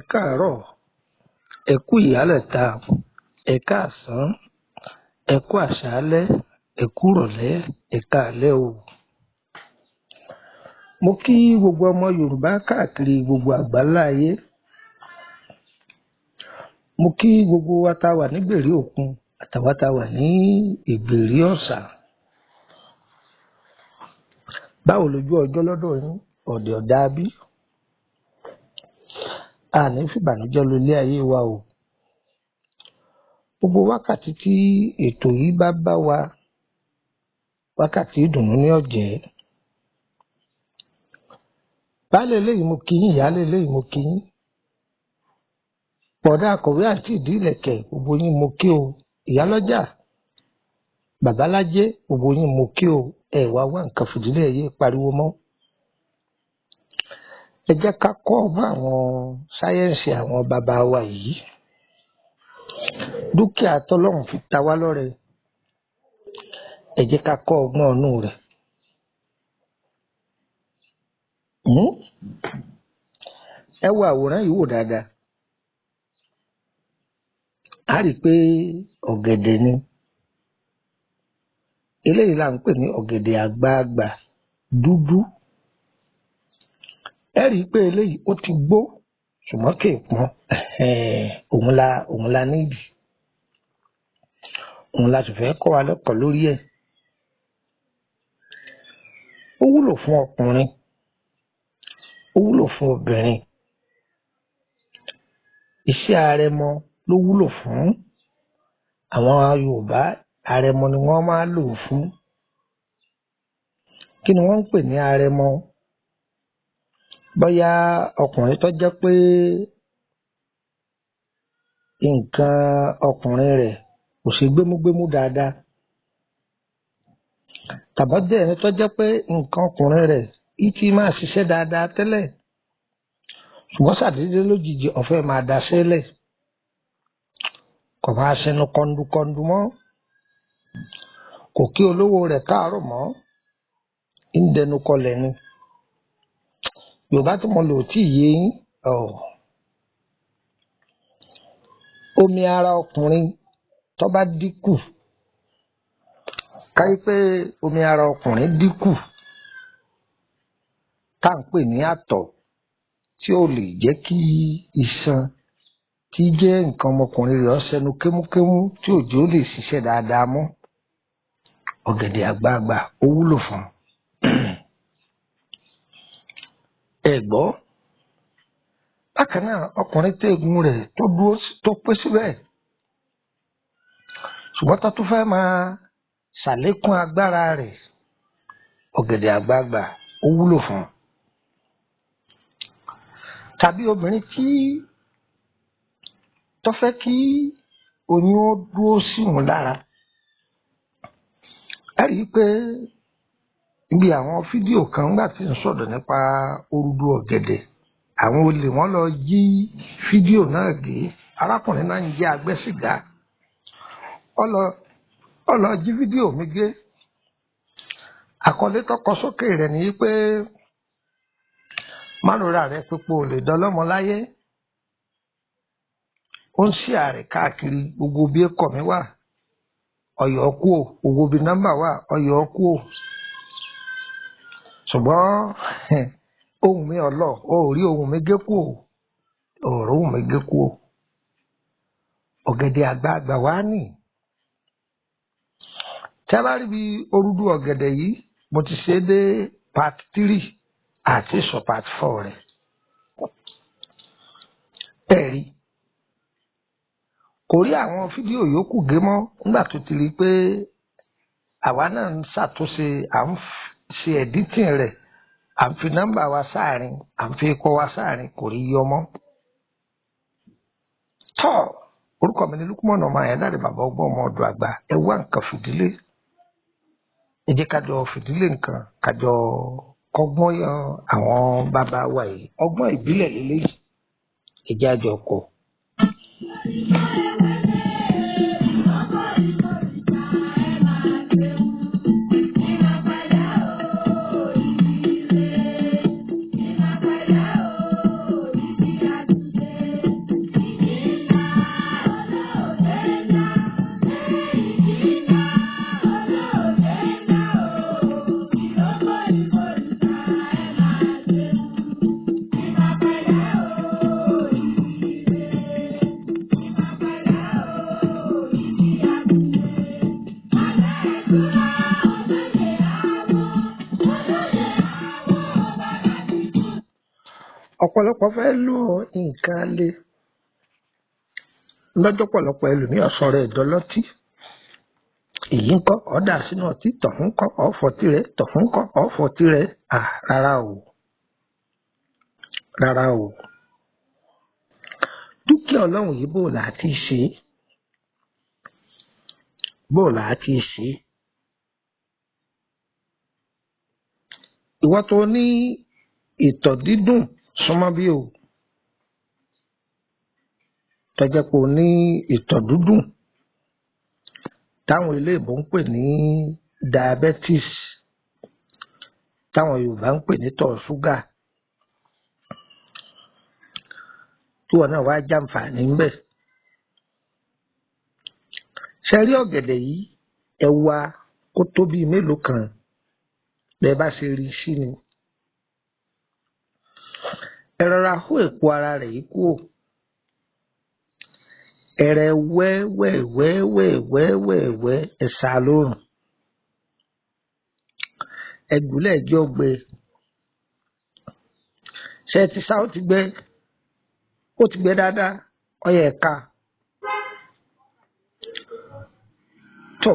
Ẹ káàárọ̀, ẹ kú ìyálẹ̀ta, ẹ káàsán, ẹ kú àṣálẹ́, ẹ kú ìrọ̀lẹ́, ẹ káalẹ́ o. Mo kí gbogbo ọmọ Yorùbá káàkiri gbogbo àgbáńlá ayé. Mo kí gbogbo wa tá a wà nígbèrí òkun àtàwa tá a wà ní ìgbèrí ọ̀sà. Báwo lójú ọjọ́ lọ́dọ̀ yín? Ọ̀dẹ̀ ọ̀dà bí? A ní fìbànújẹ́ lo ilé ayé wa o. Gbogbo wákàtí tí ètò yìí bá bá wa, wákàtí ìdùnnú ní ọ̀jẹ̀. Baálé eléyìí mo kí yín, ìyáálé eléyìí mo kí yín. Bọ̀dá akọ̀wé àti ìdí ìlẹ̀kẹ̀ gbogbo yín mo kí o. Ìyálọ́jà, bàbálájé gbogbo yín mo kí o. Ẹ wá wá nǹkan fìdílé ẹ yé pariwo mọ́. Ẹ jẹ́ ká kọ́ ọgbọ́n àwọn sáyẹ́ǹsì àwọn bàbá wa yìí. Dúkìá tọ́lọ́run fi ta wá lọ́rẹ. Ẹ jẹ́ ká kọ́ ọgbọ́n inú rẹ̀. Ẹ wo àwòrán yìí wò dáadáa. A rí i pé ọ̀gẹ̀dẹ̀ ni. Eléyìí là ń pè ní ọ̀gẹ̀dẹ̀ àgbagbà dúdú. Ẹ rí i pé eléyìí ó ti gbó ṣùgbọ́n kì í pọ́n. Òun la nídìí. Òun la sì fẹ́ kọ́ wa lẹ́kọ̀ọ́ lórí ẹ̀. Ó wúlò fún ọkùnrin, ó wúlò fún obìnrin. Iṣẹ́ arẹmọ ló wúlò fún. Àwọn Yorùbá, arẹmọ ni wọ́n máa ń lò ó fún. Kí ni wọ́n ń pè ní arẹmọ? Bóyá ọkùnrin tó jẹ́ pé nǹkan ọkùnrin rẹ̀ kò ṣe gbémúgbémú dáadáa, tàbí ó jẹ́ ẹni tó jẹ́ pé nǹkan ọkùnrin rẹ̀ í ti máa ṣiṣẹ́ dáadáa tẹ́lẹ̀, ṣùgbọ́n ṣàdédé lójijì ó fẹ́ máa daṣẹ́ lẹ̀, kò máa ṣẹnu kọndukọndu mọ́, kò kí olówó rẹ̀ káàárọ̀ mọ́, ń dẹnu kọlẹ̀ ni. Yorùbá tí mo lò ò tíì yé yín. Omi ara ọkùnrin tó bá dínkù, ká ní pé omi ara ọkùnrin dínkù, tá à ń pè ní àtọ̀, tí ò lè jẹ́ kí iṣan tí jẹ́ nǹkan ọmọkùnrin rẹ̀ ó ṣẹnu kémúkémú, tí ò jẹ́ ó lè ṣiṣẹ́ dáadáa mọ́. Ọ̀gẹ̀dẹ̀ àgbagbà ó wúlò fún un. Ẹ gbọ́. Bákan náà, ọkùnrin tí eegun rẹ̀ tó dúró tó pé síbẹ̀, ṣùgbọ́n tó tún fẹ́ máa ṣàlékún agbára rẹ̀, ọ̀gẹ̀dẹ̀ àgbagbà ó wúlò fún un. Tàbí obìnrin tí tó fẹ́ kí oyún ó dúró sí òun lára. Ẹ rí i pé níbi àwọn fídíò kan nígbà tí ń sọ̀rọ̀ nípa orudu ọ̀gẹ̀dẹ̀, àwọn olè wọ́n lọ jí fídíò náà gé. Arákùnrin náà ń jẹ́ agbẹ́sìgá. Ó lọ jí fídíò mi gé. Àkọlé tó kọ sókè rẹ̀ ni pé má rora rẹ pípò lè dọlọ́mọ láyé. Ó ń ṣí ààrẹ káàkiri gbogbo bí ẹ̀kọ́ mi wà. Ọ̀yọ́ kú ò, gbogbo bí nọ́mbà wà, ọ̀yọ́ kú ò. Ṣùgbọ́n ohùn mi ọ̀lọ́, o ò rí ohùn mi gé kú ò, ò rí ohùn mi gé kú ò. Ọ̀gẹ̀dẹ̀ àgbagbà wá nì. Tí a bá rí bí orudu ọ̀gẹ̀dẹ̀ yìí, mo ti ṣe é dé part 3 àti sọ part 4 rẹ̀. Ẹ rí, kò rí àwọn fídíò yòókù gé mọ́ nígbà tó ti rí i pé àwa náà ń ṣàtúnṣe, à ń ṣe editing rẹ̀, à ń fi nọ́mbà wa sáàrin, à ń fi ikọ̀ wa sáàrin, kò rí yọ mọ́. Tọ́, orúkọ mi ni Lukumọ̀nà ọmọ Àyàndáre, bàbá ọgbọ́n ọmọ ọ̀dọ̀ àgbà. Ẹ wá nǹkan fìdílé. Ẹ jẹ́ ká jọ fìdílé nǹkan, ká jọ kọ́gbọ́n yan àwọn bàbá wa yìí. Ọgbọ́n ìbílẹ̀ lélẹ́yìí. Ẹ jẹ́ á jọ kọ́. Ọ̀pọ̀lọpọ̀ fẹ́ lo nǹkan le lọ́jọ́, pọ̀lọpọ̀ ẹlòmíì ọ̀sán rẹ̀ dọlọ́tí. Èyí ń kọ́ ọ̀dà sínú ọtí, tọ̀hún kọ́ ọ̀fọ̀tí rẹ̀, tọ̀hún kọ́ ọ̀fọ̀tí rẹ̀. À rárá o, rárá o. Dúkìá Ọlọ́run yìí, bò là á ti ṣe, bò là á ti ṣe. Ìwọ tó ní ìtọ̀ dídùn, súnmọ́ bí o tọ́jẹ́ pé o ní ìtọ̀ dúdùn táwọn eléèbó ń pè ní diabetes, táwọn Yorùbá ń pè ní tọ̀ ṣúgà, tí wọn náà wá jàǹfààní ńbẹ̀. Ṣe rí ọ̀gẹ̀dẹ̀ yìí, ẹ wá kó tó bíi mélòó kan, bẹ́ẹ̀ bá ṣe rí sí ni. Ẹ rọra hó èpo ara rẹ̀ yìí kúrò. Ẹrẹ wẹ́wẹ́wẹ́wẹ́wẹ́wẹ́, ẹ sá lóòrùn. Ẹgbùlẹ̀ ẹjọ́ gbẹ. Ṣé ẹ ti sá? Ó ti gbẹ, ó ti gbẹ dáadáa, ọyẹ ẹ̀ka. Tó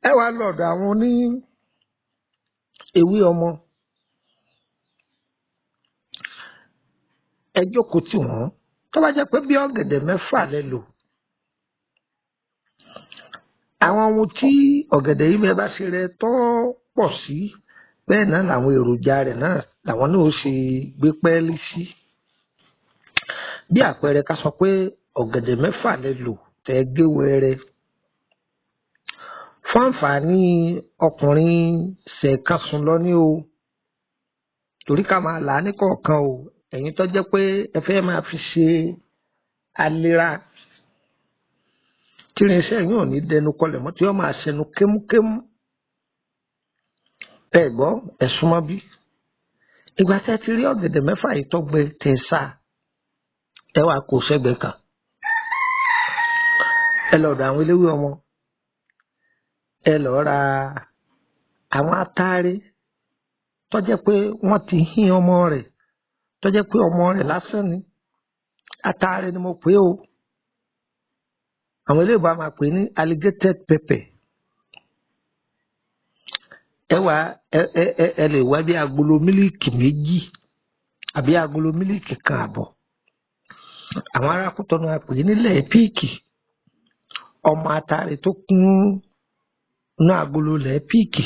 ẹ wá lọ́dọ̀ àwọn oní ewé ọmọ, ẹ jókòó tì wọ́n. Tó bá jẹ́ pé bí ọ̀gẹ̀dẹ̀ 6 lẹ lò, àwọn ohun tí ọ̀gẹ̀dẹ̀ yìí bẹ́ẹ̀ bá ṣe rẹ tó pọ̀ sí, bẹ́ẹ̀ náà làwọn èròjà rẹ̀ náà làwọn náà ó ṣe gbé pẹ́ẹ́lí sí. Bí àpẹẹrẹ, ká sọ pé ọ̀gẹ̀dẹ̀ 6 lẹ lò tẹ́ gé wẹ́rẹ́, fún àǹfààní ọkùnrin ṣẹ̀ẹ̀kan sùn lọ ní o, torí ká máa là á ní kọ̀ọ̀kan o. Ẹ̀yin tó jẹ́ pé ẹ fẹ́ máa fi ṣe alera tí irinṣẹ́ yín ò ní dẹnu kọlẹ̀ mọ́, tí ó máa ṣẹnu kémúkémú, ẹ gbọ́, ẹ súnmọ́ bí. Ìgbà tẹ́ ti rí ọ̀gẹ̀dẹ̀ 6 yìí tó gbẹ tẹ̀ sá, ẹ wá kó sẹ́gbẹ̀ẹ́ kan. Ẹ lọ ọ̀dọ̀ àwọn eléwé ọmọ, ẹ lọ ra àwọn atare tó jẹ́ pé wọ́n ti hín ọmọ rẹ̀, tó jẹ́ pé ọmọ rẹ̀ lásán ni. Atare ni mo pè o, àwọn eléyìí bá máa pè ní alligator pepper. Ẹ wá ẹ ẹ ẹ ẹ lè wá bí agolo mílíìkì 2 àbí agolo mílíìkì 1.5. Àwọn arákùtọ̀ náà pè é nílẹ̀ píìkì. Ọmọ atare tó kún inú agolo lẹ̀ píìkì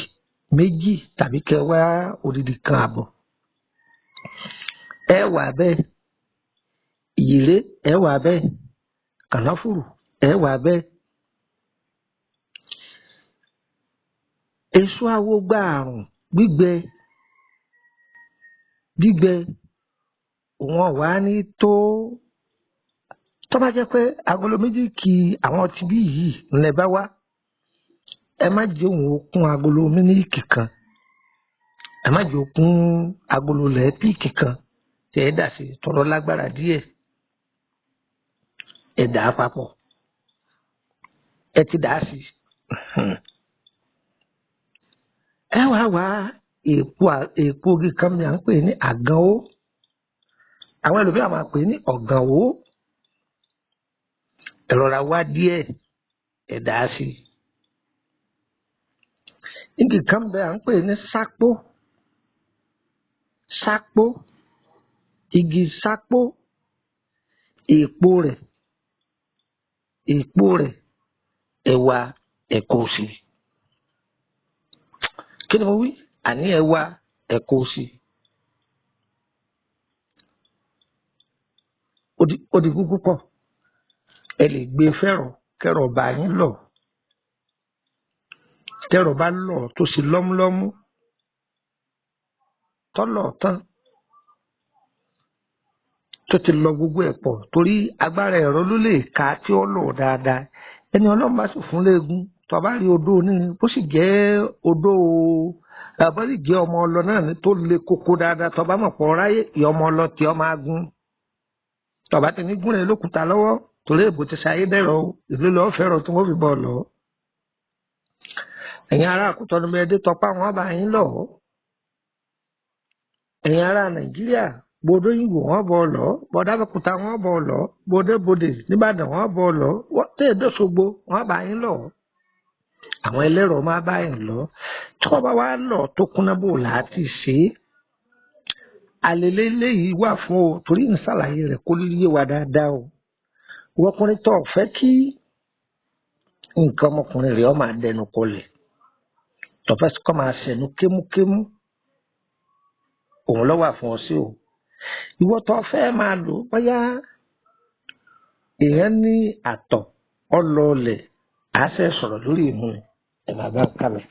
2 tàbí kẹ wá odidi 1.5. Ẹ wà bẹ́ẹ̀, ìyèré ẹ wà bẹ́ẹ̀, kànáfùrù ẹ wà bẹ́ẹ̀. Èso awogba àrùn gbígbẹ gbígbẹ wọn wà ní tó. Tó bá jẹ́ pé agolo méjì kí àwọn ti bí yìí ńlẹ̀ bá wá, ẹ má jẹ́ òun ó kún agolo mílíìkì kan, ẹ má jẹ́ ó kún agolo lẹ́ẹ̀píìkì kan tí ẹ dà sí tọrọ lágbára díẹ̀. Ẹ dà á papọ̀, ẹ ti dà á sí. Ẹ wá wá èpo èpo ogi kan ní à ń pè ní àgànwó, àwọn ẹlòmíràn máa pè ní ọ̀gànwó. Ẹ rọra wá díẹ̀, ẹ dà á sí. Igi kan bẹ à ń pè ní sápó. Sápó, igi sápó, èpo rẹ̀, èpo rẹ̀, ẹ̀wà ẹ̀kọ́ sí. Kí ni mo wí? Àní ẹ̀wà ẹ̀kọ́ sí. Ó di kúkú pọ̀. Ẹ lè gbé fẹ́rọ̀ kẹ́rọ̀ bá yín lọ. Tẹ́rọ̀ bá lọ tó sì lọ́múlọ́mú, tọ́lọ̀ tán, tó ti lọ gbogbo ẹ̀ pọ̀, torí agbára ẹ̀rọ ló lè ka tí ó lò dáadáa. Ẹni Ọlọ́run bá sì fún léegun, tó bá rí odó onírin, bó sì jẹ́ odó, bó sì jẹ́ ọmọ ọlọ náà ní tó le koko dáadáa, tó bá mọ̀ pọ̀ ráyè ìyá ọmọ ọlọ tí ọ máa gún, tó bá ti ní gúnlẹ̀ lókùúta lọ́wọ́, torí èbò ti ṣayé dẹ̀rọ̀ o, ìlú lọ́ọ́ fẹ́ràn tí wọ́n fi bọ̀ lọ. Ẹ̀yin ará Àkútọ́nu, bẹ́ẹ̀ dé tọpá wọn bá yín lọ. Ẹ̀yin ará Nàìjíríà, gbọdọ̀ yìnbó wọn bọ̀ lọ, bọ̀dá Abẹ́òkúta wọn bọ̀ lọ, bọ̀dé bodè nìbàdàn wọn bọ̀ lọ, tẹ́ dọ́sọ̀gbọ̀ wọn bá yín lọ. Àwọn ẹlẹ́rọ máa bá yín lọ. Tí wọ́n bá wá lọ tó kúnná bò láti ṣe é. Àlèlé léyìí wà fún o, torí ń ṣàlàyé rẹ̀ kó yé wa dáadáa o. Wọ́kùnrin tó fẹ́ kí nǹkan ọmọkùnrin rẹ̀ ó máa dẹnu kọlẹ̀, tó fẹ́ kó máa ṣẹnu kémúkémú, òun ló wà fún ọ sí o. Ìwọ tó fẹ́ máa lò bóyá èèyàn ní àtọ̀ ọlọ́ọ̀lẹ̀, àá ṣe sọ̀rọ̀ lórí ìmú ẹ̀ máa bá kálọ̀.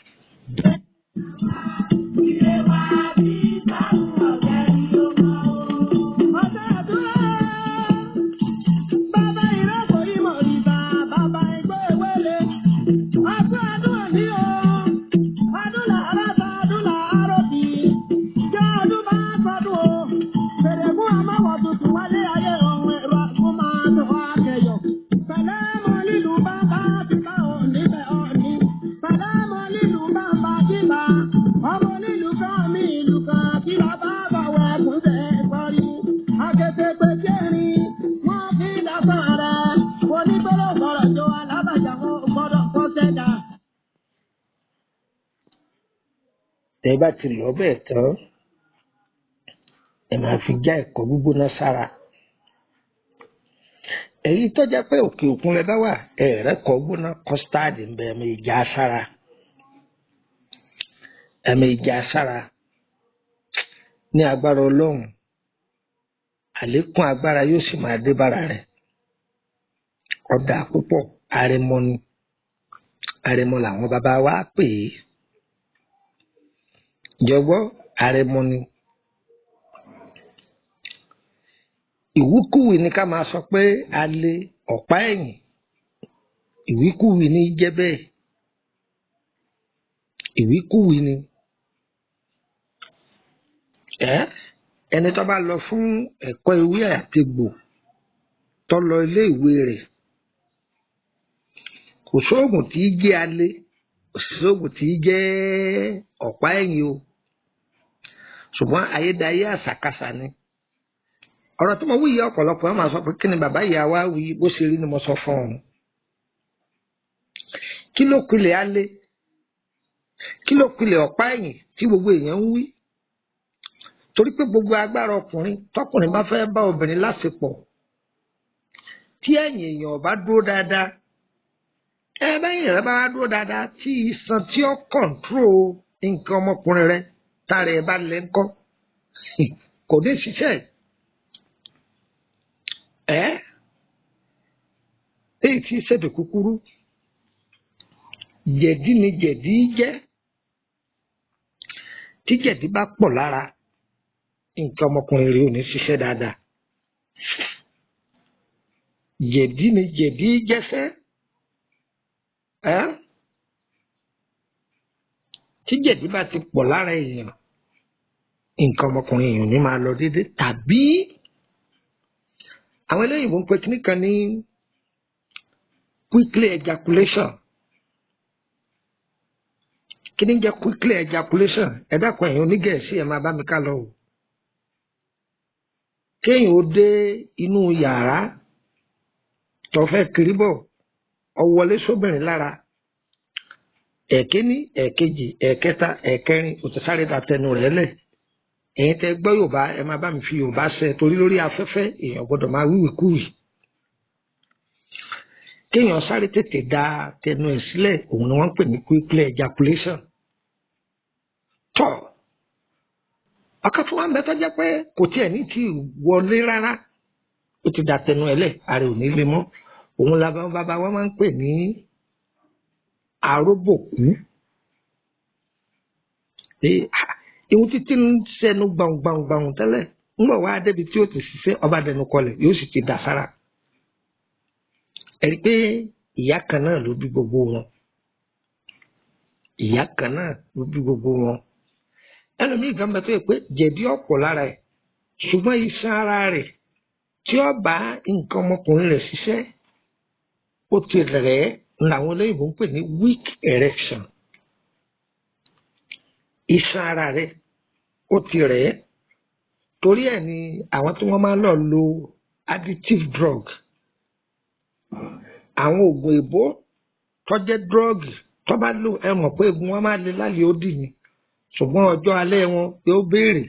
Tẹ́ bá ti lọ bẹ́ẹ̀ tán, ẹ máa fi já ẹ̀kọ́ gbígbóná sára. Èyí tó jẹ́ pé òkè òkun lẹ bá wà, ẹ̀rẹ́ kọ́ gbóná kọ́stáàdì ń bẹ, ẹ̀mí ìjà sára. Ẹ̀mí ìjà sára. Ní agbára Ọlọ́run, àlékún agbára yóò sì máa dé bára rẹ̀. Ọ̀dà púpọ̀, àrẹ̀mọ ni. Àrẹ̀mọ làwọn bàbá wa pè é. Jọ̀gbọ́, àrẹ̀mọ ni. Ìwíkúwìí ni ká máa sọ pé a lè ọ̀pá ẹ̀yìn. Ìwíkúwìí ní jẹ́ bẹ́ẹ̀. Ìwíkúwìí ni. Ẹni tó bá lọ fún ẹ̀kọ́ ewé àtegbò, tó lọ ilé ìwé rẹ̀, kò sóògùn tí í jẹ́ alẹ́, kò sóògùn tí í jẹ́ ọ̀pá ẹ̀yìn o. Ṣùgbọ́n ayédáyé àṣàkáṣà ni. Ọ̀rọ̀ tí mo wí yìí, ọ̀pọ̀lọpọ̀ wọn máa sọ pé kí ni bàbá ìyá wa wí, bó ṣe rí ni mo sọ fún un. Kí ló pilẹ̀ alẹ́? Kí ló pilẹ̀ ọ̀pá ẹ̀yìn tí gbogbo èèyàn ń wí? Torí pé gbogbo agbára ọkùnrin, tọkùnrin bá fẹ́ bá obìnrin láṣepọ̀, tí ẹ̀yìn èèyàn ò bá dúró dáadáa, ẹ bẹ́yìn rẹ bá wá dúró dáadáa, tí iṣan tí ó kọ̀ǹtró nǹkan ọmọkùnrin rẹ tára ẹ bá lẹ́ ńkọ́, kò ní ṣiṣẹ́. Èyí tí ṣètò kúkúrú, jẹ̀dí ni jẹ̀dí jẹ́. Tí jẹ̀dí bá pọ̀ lára, nǹkan ọmọkùnrin rẹ ò ní ṣiṣẹ́ dáadáa. Jẹ̀dí ni jẹ̀dí jẹ́sẹ́. Tí jẹ̀dí bá ti pọ̀ lára èèyàn, nǹkan ọmọkùnrin èèyàn ò ní máa lọ déédéé. Tàbí àwọn eléyìnbó ń pe kíní kan ní quickly ejaculation. Kí ni jẹ́ quickly ejaculation? Ẹ dákun, ẹ̀yin onígẹ̀ẹ́sì, ẹ máa bá mi ká lọ o. Kéèyàn ó dé inú yàrá tó fẹ́ kiri bọ̀, ó wọlé sóbìnrin lára, ẹ̀kíní, ẹ̀kejì, ẹ̀kẹta, ẹ̀kẹrin, ó ti sáré da tẹnu rẹ̀ lẹ̀. Ẹ̀yin tẹ́ gbọ́ Yorùbá, ẹ máa bá mi fi Yorùbá ṣe, torí lórí afẹ́fẹ́ èèyàn gbọ́dọ̀ máa wíwìkúwì. Kéèyàn sáré tètè da tẹnu ẹ̀ sílẹ̀, òun ni wọ́n ń pè ní quickly ejaculation. Tọ́ ọ̀kan fún wa ń bẹ tó jẹ́ pé kò tiẹ̀ ní tí wọlé rárá, ó ti da tẹnu ẹ̀ lẹ̀, ara ò ní lè mọ́. Òun la bàbá wa máa ń pè ní aróbòkú. Ìhun títí ń sẹnu gbàngbàngbàng tẹ́lẹ̀, ń bọ̀ wá débi tí ó ti ṣiṣẹ́, ọba dẹnu kọlẹ̀, yóò sì ti dà sára. Ẹ rí i pé ìyá kan náà ló bí gbogbo wọn. Ìyá kan náà ló bí gbogbo wọn. Ẹlòmíì gan bẹ tó yẹ pé jẹ̀dí ọ̀pọ̀ lára ẹ̀, ṣùgbọ́n iṣan ara rẹ̀ tí ó bá nǹkan ọmọkùnrin rẹ̀ ṣiṣẹ́, ó ti rẹ̀ ẹ́, làwọn olóyìnbó ń pè ní weak erection. Iṣan ara rẹ̀ ó ti rẹ̀ ẹ́. Torí ẹ̀ ni àwọn tí wọ́n máa ń lọ lo addictive drug, àwọn oògùn èbó tó jẹ́ drug tó bá lò, ẹ mọ̀ pé egun wọn máa le lálẹ́ ó dì ní, ṣùgbọ́n ọjọ́ alẹ́ wọn yóò béèrè.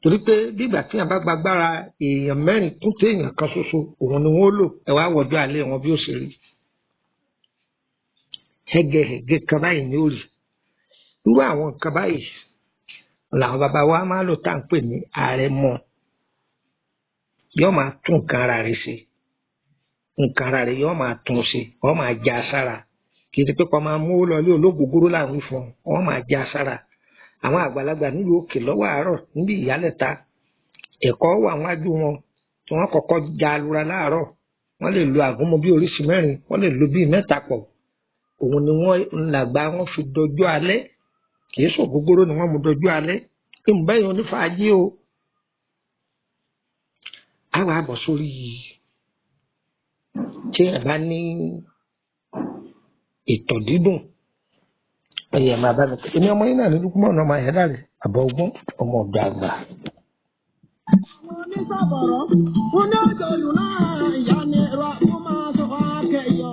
Torí pé bígbà tí èèyàn bá gbàgbára èèyàn mẹ́rin kún téèyàn kan ṣoṣo, òun ni wọ́n lò. Ẹ wá wọjọ́ alẹ́ wọn bí ó ṣe rí. Hẹ́gẹhẹ̀gẹ kan báyìí ni ó rí. Irú àwọn nǹkan báyìí làwọn bàbá wa máa lò tá à ń pè ní àrẹ̀mọ. Yóò máa tún nǹkan ara rẹ̀ ṣe. Nǹkan ara rẹ̀ yóò máa tún ṣe. Wọ́n máa já sára. Kì í ṣe pé kó máa mú lọ ilé olóògógóró láàrin fún ọ. Wọ́n máa já sára. Àwọn àgbàlagbà nílùú òkè lọ́wọ́ àárọ̀ níbi ìyálẹ̀ta, ẹ̀kọ́ wà wájú wọn tí wọ́n kọ́kọ́ já lura láàárọ̀. Wọ́n lè lo àgúnmu bí oríṣi mẹ́rin, wọ́n lè lo bíi mẹ́ta pọ̀. Òun ni wọ́n làgbà wọn fi dọjọ́ alẹ́. Kì í ṣògógóró ni wọ́n mú dọjọ́ alẹ́. Ìmùbẹ́yìn onífàájì o. A wàá bọ̀ sórí tí ẹ bá ní ìtọ̀ dídùn. Ẹyẹ máa bá mi pè. Èmi ọmọ yín náà ní Lúkúmọ̀nù ọmọ Àyádáre, àbọ̀ ọgbọ́n ọmọ ọ̀dọ̀ àgbà. Onísàbọ̀rọ̀, oní òjòlù náà ìyá ni ẹ̀rọ kó máa sọ akẹ́yọ̀.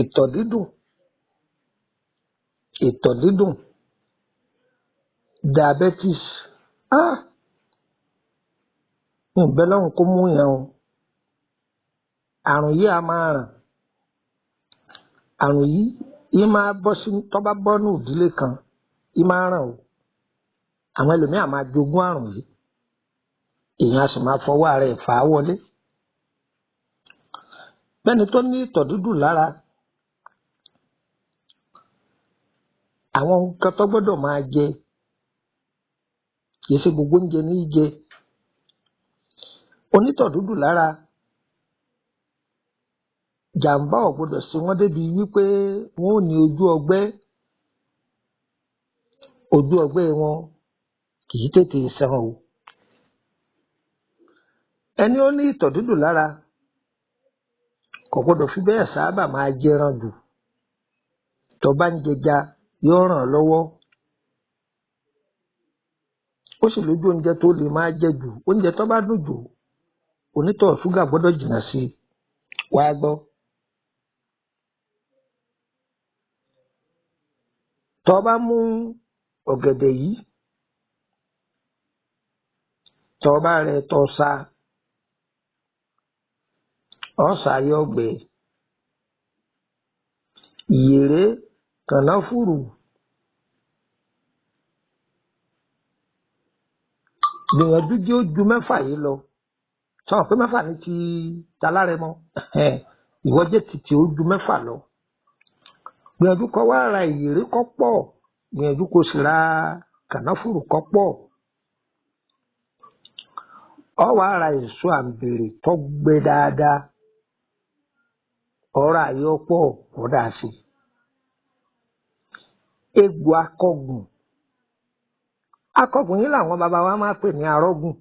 Ìtọ̀ dídùn, ìtọ̀ dídùn, diabetes. Ah! Ǹbẹ́ lọ́hùn kó mú yẹn o. Àrùn yìí a máa ràn. Àrùn yìí, yìí máa bọ́ sí, tó bá bọ́ ní ìdílé kan, yìí máa ràn o. Àwọn ẹlòmíì á máa jogún àrùn yìí. Èèyàn á sì máa fọwọ́ ara ẹ̀ fà á wọlé. Bẹ́ẹ̀ni tó ní ìtọ̀ dídùn lára, àwọn nǹkan tó gbọ́dọ̀ máa jẹ, kì í ṣe gbogbo oúnjẹ ní í jẹ. Onítọ̀ dídùn lára, jàǹbá ò gbọ́dọ̀ ṣe wọ́n débi wípé wọ́n ò ní ojú ọgbẹ́. Ojú ọgbẹ́ wọn kì í tètè san o. Ẹni ó ní ìtọ̀ dídùn lára kò gbọ́dọ̀ fi bẹ́ẹ̀ sábà máa jẹran jù. Tó bá ń jẹja yóò ràn án lọ́wọ́. Ó sì lójú oúnjẹ tó lè máa jẹ jù. Oúnjẹ tó bá dùn jù, onítọ̀ ṣúgà gbọ́dọ̀ jìnnà sí i. Wàá gbọ́. Tó bá mú ọ̀gẹ̀dẹ̀ yìí, tó bá rẹ tó sa, ọ̀sà yóò gbẹ. Ìyèré, kànáfùrù, gbìyànjú jẹ́ ó ju mẹ́fà yìí lọ. Sọ pé mẹ́fà ní ti talárẹmọ. Ìwọ jẹ́ títí ó ju mẹ́fà lọ. Gbìyànjú kó wá ra ìyèré kó pọ̀. Gbìyànjú kó sì ra kànáfùrù kó pọ̀. Ọ wá ra èso àǹbèrè tó gbẹ dáadáa. Ọ̀rọ̀ àyọ̀ pọ̀ kó dáa sí. Egbò akọgùn. Akọgùn yìí làwọn bàbá wa máa ń pè ní arọ́gùn.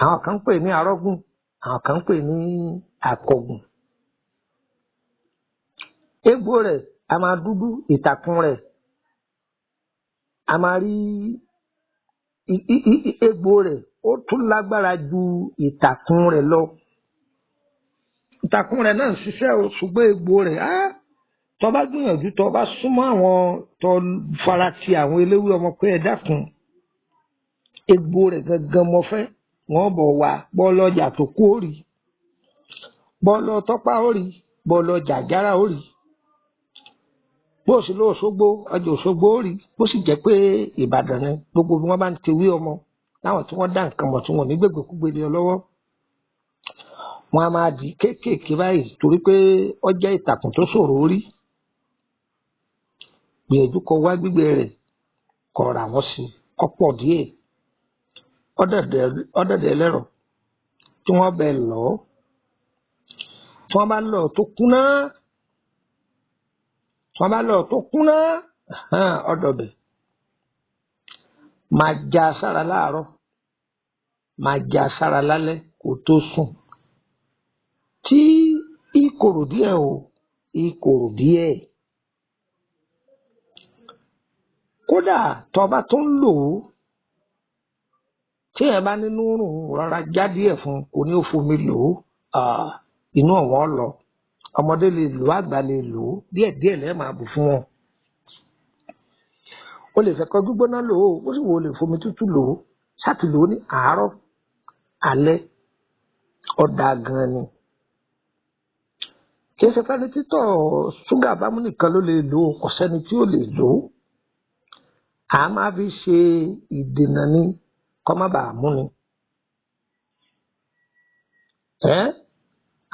Àwọn kan ń pè ní arọ́gùn, àwọn kan ń pè ní akọgùn. Egbò rẹ̀ a máa dúdú, ìtàkùn rẹ̀ a máa rí egbò rẹ̀ ó tún lágbára ju ìtàkùn rẹ̀ lọ. Ìtàkùn rẹ̀ náà ń ṣiṣẹ́ o, ṣùgbọ́n egbò rẹ̀ á tó bá gbìyànjú tó bá súnmọ́ àwọn tó fara ti àwọn eléwé ọmọ pé ẹ dákun, egbò rẹ̀ gangan mo fẹ́. Wọ́n bọ̀ wá bọ́ lọ́jà tó kú ó rí, bọ́ lọ tọ́pá ó rí, bọ́ lọ jàjára ó rí, bó sì lọ Òṣogbo, ọjà Òṣogbo ó rí, bó sì jẹ́ pé Ìbàdàn ni gbogbo bí wọ́n bá ń tewé ọmọ láwọn tí wọ́n dá nǹkan mọ̀ tí wọ́n ní gbègbèkúgbè lé ọ lọ́wọ́. Wọn a máa dì í kéékèèké báyìí torí pé ó jẹ́ ìtàkùn tó ṣòro rí. Gbìyànjú kó wá gbígbẹ rẹ̀, kó rà wọ́n sí, kó pọ̀ díẹ̀. Ọ̀dẹ̀dẹ̀ ẹlẹ́rọ tí wọ́n bẹ lọ̀ ọ́. Tí wọ́n bá lọ̀ tó kúnná, tí wọ́n bá lọ̀ tó kúnná, ọ̀dọ̀bẹ̀ máa já sára láàárọ̀, máa já sára lálẹ́ kó tó sùn. Tí ìkorò díẹ̀ o, ìkorò díẹ̀. Kódà tó bá tún lò ó, tí ẹ bá nínú rùn rọra já díẹ̀ fún un, kò ní ó fomi lò ó, inú ọ̀wọ́n lọ. Ọmọdé lè lò ó, àgbà lè lò ó, díẹ̀díẹ̀ lẹ́ẹ̀ máa bù fún wọn. O lè fẹ̀kọ gbígbóná lò ó, ó sì wò ó lè fomi tútù lò ó, ṣáàtì lò ó ní àárọ̀, alẹ́, ọ̀dà gan ni. Kì í ṣe fẹ́ni títọ̀ ṣúgà bámú nìkan ló lè lò ó, kò sẹ́ni tí ò lè lò ó. À máa fi ṣe ìdènà ni kó má bàa mú ni.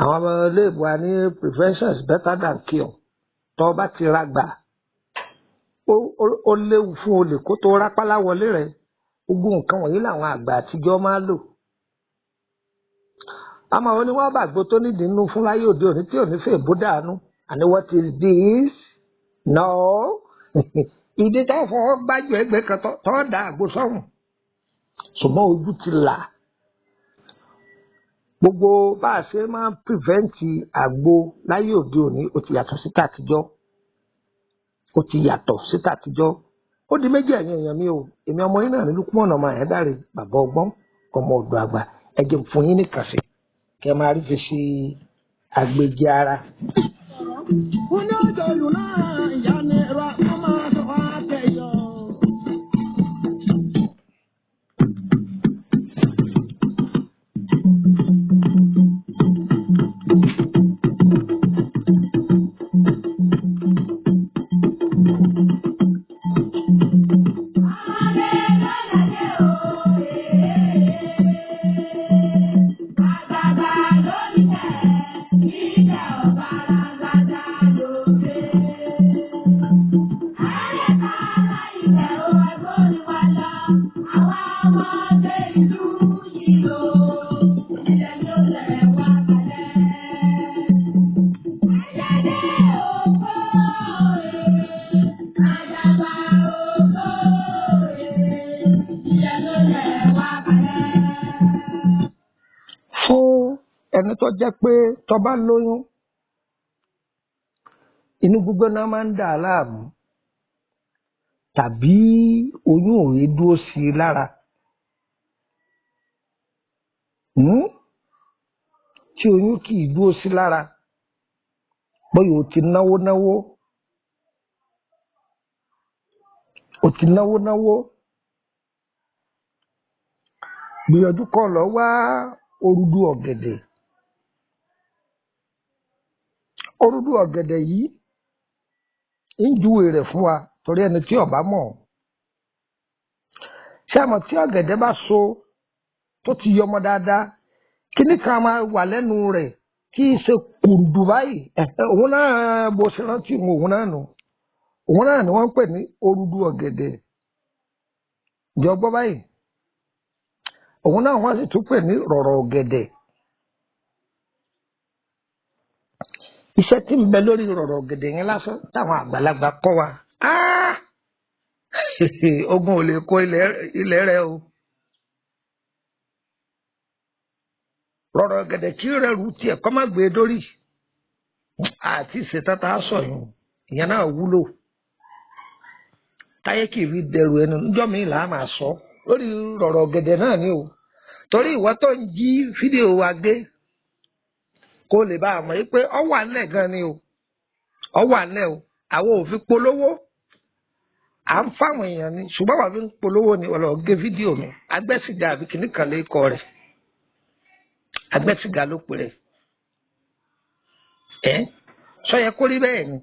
Àwọn ọmọ iléèbó wa ní prevention is better than cure. Tó bá ti ra gbà, ó léwu fún olè kó tó rápálá wọlé rẹ̀. Gbogbo nǹkan wọ̀nyí làwọn àgbà àtijọ́ máa ń lò. Àmọ́ ó ní wọ́n bàgbó tó nídìí nínú fún láyé òde òní tí ò ní fẹ́ bó dànù. And what is this? No. Ìdí tó fọwọ́ gbájú ẹgbẹ́ kan tó da àgbo sọ́run. Ṣùgbọ́n ojú ti là. Gbogbo bá a ṣe máa ń pìrìvẹ́ǹtì àgbo láyé òde òní ó ti yàtọ̀ sí tàtijọ́. Ó ti yàtọ̀ sí tàtijọ́. Ó di méjì ẹ̀yin èèyàn mi o. Èmi ọmọ yín náà ní Lukman ọmọ Àyándárè, bàbá ọgbọ́n, ọmọ ọ̀dọ̀ àgbà. Ẹ jẹ́ n fún yín nìkan sí. Kẹ́ máa rí fi sí agbèjì ara. Fún ẹni tó jẹ́ pé tó bá lóyún, inú gbígbóná máa ń dà á láàmú tàbí oyún ò lè dúró sí i lára. Tí oyún kì í dúró sí lára, bóyá o ti náwó náwó, o ti náwó náwó, gbìyànjú kó lọ wá òrùdù ọ̀gẹ̀dẹ̀. Òrùdù ọ̀gẹ̀dẹ̀ yìí ń júwe rẹ̀ fún wa torí ẹni tí ó bá mọ̀. Ṣé àmọ́ tí ọ̀gẹ̀dẹ̀ bá so tó ti yọmọ dáadáa, kíní kan máa wà lẹ́nu rẹ̀ tí í ṣe kùrùdù báyìí. Òun náà bó ṣe rántí òun náà nù. Òun náà ni wọ́n ń pè ní òrùdù ọ̀gẹ̀dẹ̀. Ǹjẹ́ o gbọ́ báyìí? Òun náà wọ́n sì tún pè ní rọ̀rọ̀ ọ̀gẹ̀dẹ̀. Iṣẹ́ tí ń bẹ lórí rọ̀rọ̀ ọ̀gẹ̀dẹ̀ yẹn lásán táwọn àgbàlagbà kọ́ wa. Ogun ò lè kó ilẹ̀ rẹ o. Rọ̀rọ̀ ọ̀gẹ̀dẹ̀ kí rẹ̀ rú tiẹ̀ kọ́ má gbé e dórí. Àti ìṣètàtà sọ̀yún ìyẹn náà wúlò. Táyé kì í fi dẹrù ẹnu níjọ́ mi là á máa sọ lórí rọ̀rọ̀ ọ̀gẹ̀dẹ̀ náà ni o. Torí ìwọ tó ń jí fídíò wa gbé kó lè bá a mọ̀ pé ọ wà nílẹ̀ gan ni o. Ọ wà nílẹ̀ o. Àwọn ò fi polówó. À ń fáwọn èèyàn ni ṣùgbọ́n wàá fi ń polówó ni ọ̀lọ́ gé fídíò mi. Agbẹ́sìgá àbí kìnnì kan lè kọ rẹ̀. Agbẹ́sìgá ló pè rẹ̀. Ẹ́ sọ yẹ kó rí bẹ́ẹ̀ ni.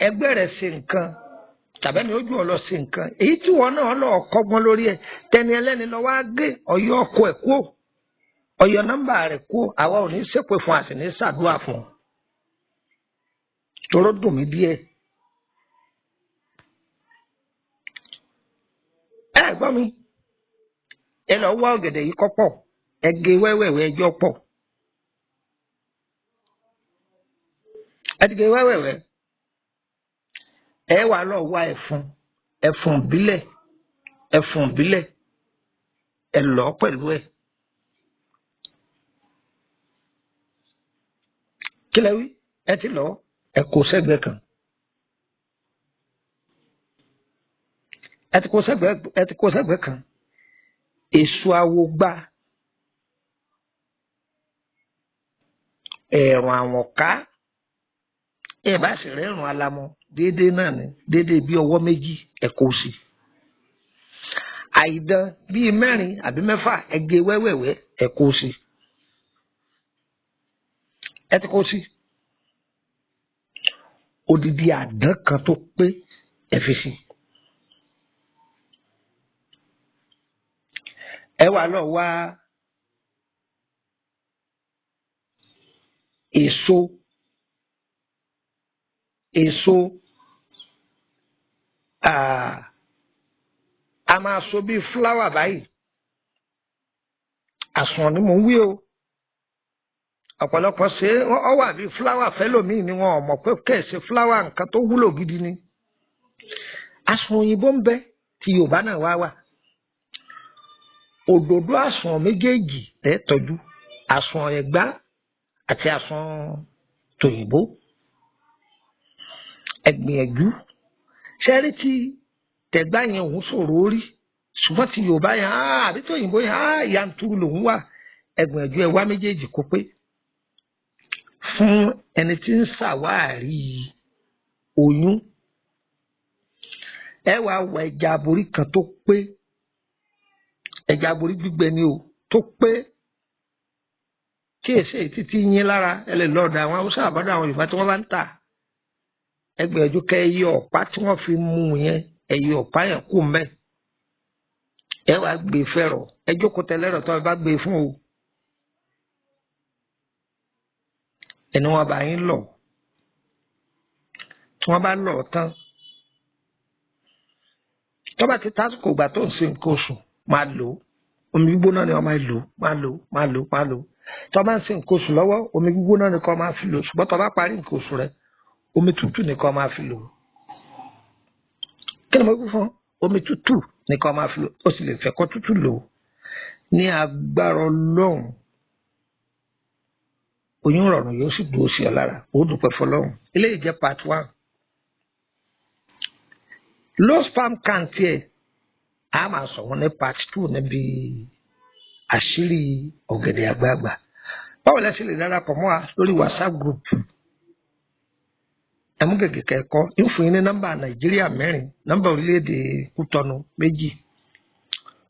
Ẹgbẹ́ rẹ̀ ṣe nǹkan tàbí ẹni ojú ọlọ sí nǹkan èyí tí wọn náà lọ kọ́gbọ́n lórí ẹ̀ tẹni ẹlẹ́ni lọ wá gé ọyọ ọkọ ẹ̀ kúò. Ọyọ nọ́mbà rẹ̀ kú, àwa ò ní ṣépè fún, àti ní ṣàdúrà fún. Toró dùn mí díẹ̀. Ẹ gbọ́ mi, ẹ lọ wá ọ̀gẹ̀dẹ̀ yìí kọ́ pọ̀, ẹ gé wẹ́wẹ́wẹ́, ẹjọ́ pọ̀. Ẹ ti gé wẹ́wẹ́wẹ́. Ẹ wà lọ wá ẹfun, ẹfun ìbílẹ̀, ẹfun ìbílẹ̀, ẹ lọ pẹ̀lú ẹ. Kí lẹ wí? Ẹ ti lọ, ẹ kó sẹ́gbẹ̀ẹ́ kan. Ẹ ti kó sẹ́gbẹ̀ẹ́, ẹ ti kó sẹ́gbẹ̀ẹ́ kan. Èso awogbá, ẹ̀rùn àwọ̀nká, ẹ bá sì rẹ́rùn alamọ, déédéé náà ni, déédéé bí ọwọ́ méjì, ẹ kó sí. Àìdán bíi 4 àbí 6, ẹ gé wẹ́wẹ́wẹ́, ẹ kó sí. Ẹ ti kó sí. Odidi àdán kan tó pé, ẹ fi sí. Ẹ wà lọ wá èso, èso a máa so bíi fúláwà báyìí. Àsùnwọ̀n ni mò ń wí o. Ọ̀pọ̀lọpọ̀ ṣe ọ wà bíi fúláwà fẹ́lòmíì ni wọn ò mọ̀ pé kẹ̀sì fúláwà nǹkan tó wúlò gidi ni. Àsùnwọ̀n òyìnbó ń bẹ, tí Yorùbá náà wá wà. Òdòdó àsùnwọ̀n méjèèjì ẹ tọ́jú, àsùnwọ̀n Ẹ̀gbá àti àsùnwọ̀n tòyìnbó. Ẹ gbìyànjú. Ṣẹ́rí tí tẹ̀gbá yẹn òun ṣòro rí, ṣùgbọ́n tí Yorùbá yẹn àbí tòyìnbó yẹn yanturu lòun wà. Ẹ gbìyànjú ẹ wá méjèèjì kó pé fún ẹni tí ń ṣàwárí oyún. Ẹ wá wọ ẹja aborí kan tó pé, ẹja aborí gbígbẹ ni o, tó pé, tí èsì títí yín lára. Ẹ lè lọ́ọ̀dọ̀ àwọn Haúsá àbọ̀dọ̀ àwọn Yorùbá tí wọ́n bá ń tà. Ẹ gbìyànjú kẹ́ ẹ yọ ọ̀pá tí wọ́n fi mú yẹn, ẹ yọ ọ̀pá yẹn kú mẹ́. Ẹ wá gbé fẹ́rọ̀, ẹ jókòó tẹ́lẹ̀rọ̀ tó ẹ bá gbé fún o. Ẹni wọn bá yín lọ, tí wọ́n bá lọ tán, tó bá ti tásìkò ìgbà tó ń ṣe nǹkan oṣù, máa lò ó. Omi gbígbóná ni wọ́n máa lò, máa lò, máa lò, máa lò. Tó bá ń ṣe nǹkan oṣù lọ́wọ́, omi gbígbóná ni kó máa fi lò. Ṣùgbọ́n tó bá parí nǹkan oṣù rẹ, omi tútù ni kó máa fi lò. Kí ni mo wí fún? Omi tútù ni kó máa fi lò. Ó sì lè fẹ́ kó tútù lò. Ní agbára Ọlọ́run, oyún rọrùn yóò sì dúró sí ọ lára. Ó dúpẹ́ fọlọ́run. Eléyìí jẹ́ part 1. Low sperm count yẹ, a máa sọ̀rọ̀ ní part 2 níbi àṣírí ọ̀gẹ̀dẹ̀ àgbààgbà. Báwo lẹ ṣe lè darapọ̀ mọ́ wa lórí WhatsApp group? Ẹ mú gègé kẹ́kọ̀ọ́, ń fún yín ní nọ́mbà Nàìjíríà 4, nọ́mbà orílẹ̀-èdè Kútọ́nù 2.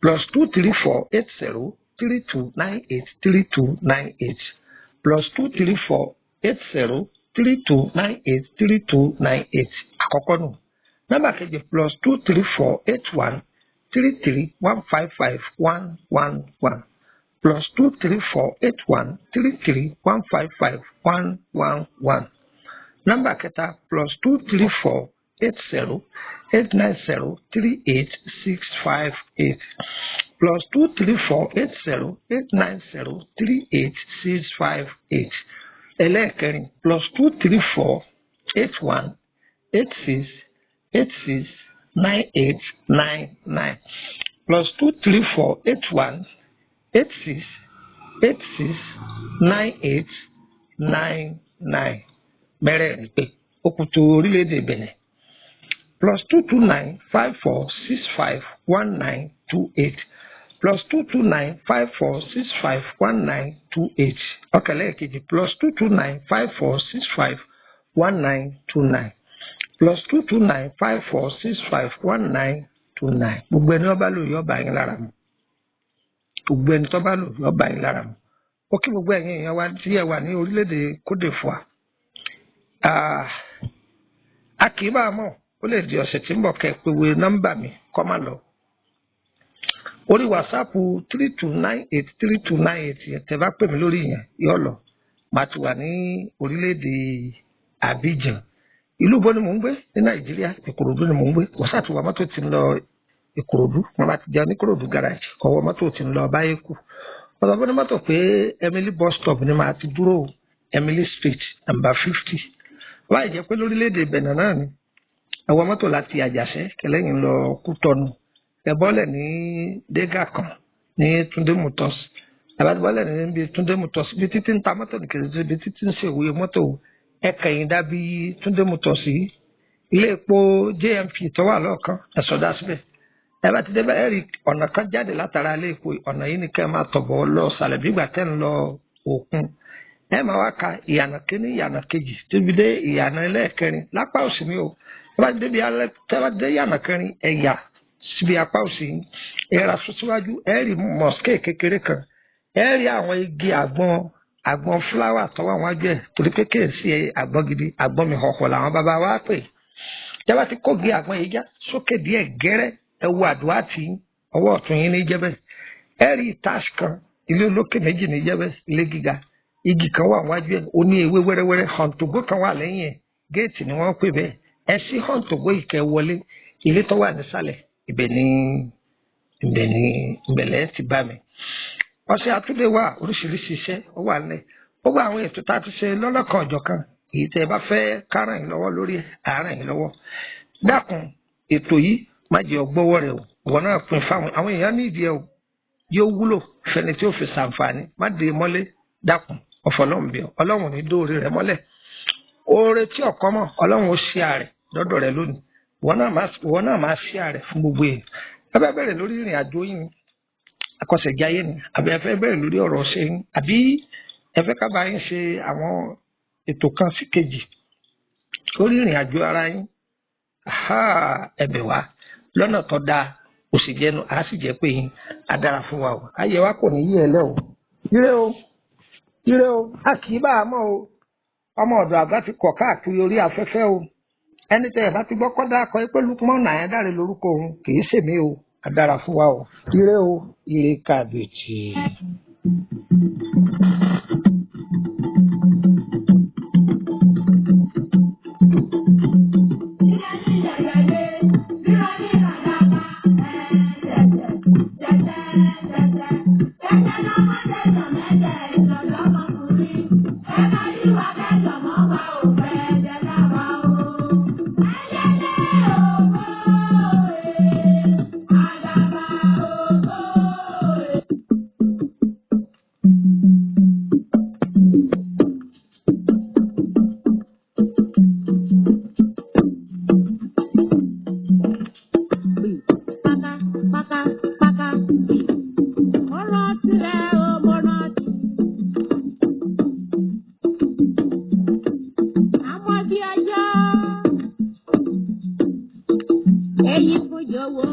+234 80 32 98 32 98, +234 80 32 98 32 98 àkọ́kọ́ nù. Nọ́mbà kejì +234 81 33 155 111, +234 81 33 155 111. Nọ́mbà kẹta +234 80 890 38 658, +234 80 890 38 658. Ẹlẹ́ẹ̀kẹrin +234 81 86 86 98 99, +234 81 86 86 98 99. Mẹ́rẹ̀ẹ̀rin pé ó kù tó orílẹ̀-èdè Benin +229 54 65 19 28, +229 54 65 19 28. Ọ̀kẹ́lẹ́ kejì +229 54 65 19 29, +229 54 65 19 29. Gbogbo ẹni wọ́n bá lò yọ bá yín lára mu. Gbogbo ẹni tó bá lò yọ bá yín lára mu. Ó kí gbogbo ẹ̀yin èèyàn wa tí ẹ wà ní orílẹ̀-èdè Côte d'Ivoire. A kì í bá a mọ̀, ó lè di ọ̀sẹ̀ tí ń bọ̀ kẹ́ ẹ pé wo nọ́mbà mi kọ́ má lọ. Orí WhatsApp 32983298 yẹn, tẹ́ bá pè mí lórí yẹn yóò lọ. Màá ti wà ní orílẹ̀-èdè Abidjan. Ìlú bo ni mò ń gbé ní Nàìjíríà? Ìkòròdú ni mò ń gbé. Wọ́sà ti wà mọ́tò ti ń lọ Ìkòròdú, wọ́n bá ti jẹun ní Ìkòròdú garage, ọwọ́ mọ́tò ti ń lọ Báyékù. Wọ́n sọ fún ní mọ́tò pé Emily bus stop ni màá ti dúró, Emily Street number 50. Wáyé jẹ́ pé lórílẹ̀-èdè Benin náà ni ẹwọ mọ́tò láti Àjàṣẹ́ kẹlẹ́yìn lọ Kútọ́nù, ẹ bọ́lẹ̀ ní Dégà kan ní Túndé Motors. Àbájá bọ́lẹ̀ níbi Túndé Motors, ibi títí ń ta mọ́tò nìkejì, ibi títí ń ṣèwé mọ́tò, ẹ kẹ̀yìn dábí Túndé Motors yìí, ilé epo JMP tó wà lọ́ọ̀kan, ẹ sọdá síbẹ̀. Ẹ bá ti débẹ̀, ẹ rí ọ̀nà kan jáde látara ilé epo. Ọ̀nà yìí ni kẹ́ ẹ máa tọ̀bọ̀ lọ sàlẹ̀ bí ìgbà tẹ́ ń lọ òkun. Ẹ máa wá ka ìyànà kíní, ìyànà kejì, tóbi dé ìyànà ẹlẹ́ẹ̀kẹrin lápá òsì mi o. Ẹ bá ti débi alẹ́, tẹ́ bá ti dé ìyànà kẹrin, ẹ yà síbi apá òsì yín, ẹ ra sún síwájú, ẹ rí mosque kékeré kan, ẹ rí àwọn igi àgbọn, àgbọn fúláwà tó wà wájú ẹ, torí pé kéèsì àgbọn gidi, àgbọn mi họ̀họ̀ làwọn bàbá wa pè. Tẹ́ bá ti kógi àgbọn yìí já sókè díẹ̀ gẹ́rẹ́, ẹ wo àdúrà tí ọwọ́ ọ̀tún yín ní jẹ́bẹ̀, ẹ rí ìtaṣ kan, ilé olókè méjì ní jẹ́bẹ̀, ilé gíga, igi kan wà wájú ẹ, ó ní ewé wẹ́rẹ́wẹ́rẹ́, hàǹtògbó kan wà lẹ́yìn ẹ, géètì ni wọ́n pè bẹ́ẹ̀. Ẹ sí hàǹtògbó ìkẹ́ wọlé, ilé tó wà nísàlẹ̀ ibẹ̀ ní ibẹ̀ ní ibẹ̀lẹ̀ ti bá mi. Ọṣẹ àtúndé wà, oríṣiríṣi iṣẹ́ ó wà nílẹ̀. Gbogbo àwọn ètò tá a ti ṣe lọ́lọ́kan ọ̀jọ̀kan, èyí tẹ́ ẹ bá fẹ́ ká ràn yín lọ́wọ́ lórí ẹ̀, á ràn yín lọ́wọ́. Dákun, ètò yìí má jẹ́ ọgbọ́wọ́ rẹ o, ìwọ náà pín fáwọn àwọn èèyàn ní ìdí ẹ o, yóò wúlò fẹni tí ó fi ṣàǹfààní. Má dé mọ́lé, dákun, ọ̀fọ̀lọ́run bí ọ, Ọlọ́run ní dóore rẹ mọ́lẹ̀. Oore tí ọ̀kọ́ mọ̀, Ọlọ́run ó ṣe àrẹ lọ́dọ̀ rẹ lónìí. Ìwọ náà máa ṣe àrẹ fún gbogbo èèyàn. Ẹ bá bẹ̀rẹ̀ lórí ìrìn àjò yín ni, akọ̀ṣẹ̀jáyé ni, àbí ẹ fẹ́ bẹ̀rẹ̀ lórí ọ̀rọ̀ ṣe yín, àbí ẹ fẹ́ ká bá yín ṣe àwọn ètò kan sí kejì lórí ìrìn àjò ara yín, ẹ bẹ̀ wá lọ́nà tó dáa, kò sì jẹnu, àá sì jẹ́ pé yín á dára fún wa o. Ayé wa kò ní yí ẹ lẹ́ o. Ire o, ire o, a kì í bá a mọ̀ o. Ọmọ ọ̀dọ̀ àgbà ti kọ̀ káàkiri orí afẹ́fẹ́ o. Ẹni tẹ́ ẹ bá ti gbọ́ kọ́dá akọ pé Lukman Ayándárè lórúkọ òun, kì í ṣèmi o. Á dára fún wa o. Ire o, ire kàbìtì. Paka, paka, paka. Mo rántí rẹ o, mo rántí. Àmọ́ bí ọjọ́, èyí kò jọ̀wọ́.